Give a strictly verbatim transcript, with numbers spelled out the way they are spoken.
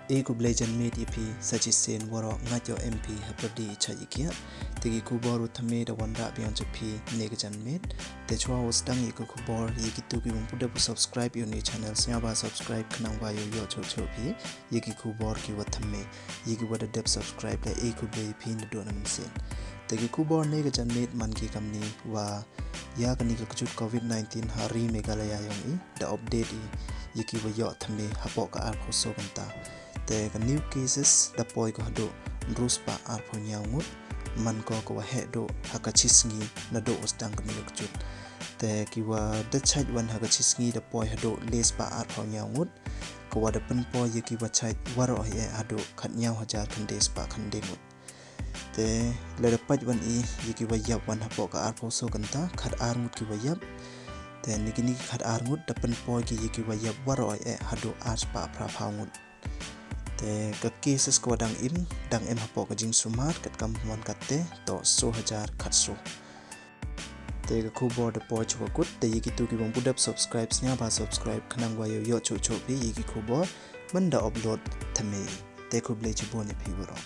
E khublei janmiet ya phi sa chisien waroh, nga yoh em phi hapyrdi i chait i khiah. Te ki khubor wa thymme da wanrah biang cha phi ne ka janmiet. Te chwa wa sdang ya ka khubor, ya kitu ki wa ym pu dep u subscribe ya u ne channel, sngewbha subscribe khnang wa yoh yoh choh choh phi ya ki khubor ki wa thymme. Ya ki wa da dep subscribe le, e khublei ya phi nadooh na mynsiem. Te ki khubor ne ka janmiet man ki kamni wa ya kani ka kjut covid-19 ha ri Meghalaya yong i, da update i ya ki wa yoh thymme hapoh ka arphaw soo kynta. Te ka new cases da poi ko hadooh ynru spah arphaw ynñiaw ngut, man ko ka wa heh dooh ha ka chi sngi nadooh wa sdang kani ka kjut. Te ki wa da chait wan ha ka chi sngi da poi hadooh le spah arphaw ynñiaw ngut, ka wa da pynpoi ya ki wa chait waroh hi e hadooh khatynñiaw hajar khyndai spah khyndai ngut. Te lada pait wan i ya ki wa yap wan hapoh ka arphaw soo kynta, khat ar ngut ki wa yap. Te ni kini ki khat ar ngut da pynpoi ki ya ki wa yap waroh e hadooh ar spah phra phaw ngut. Te ka cases ka wa dang im, dang im hapoh ka jingsumar, kat kam man kat te, toh soo hajar khat soo. Te ka khubor da poi chwa kut, te ya kitu ki wa ym pu dep subscribe, sngewbha subscribe khnang wa yoh yoh choh choh phi ya ki khubor man da upload thymme. Te khublei chibun ya phi waroh.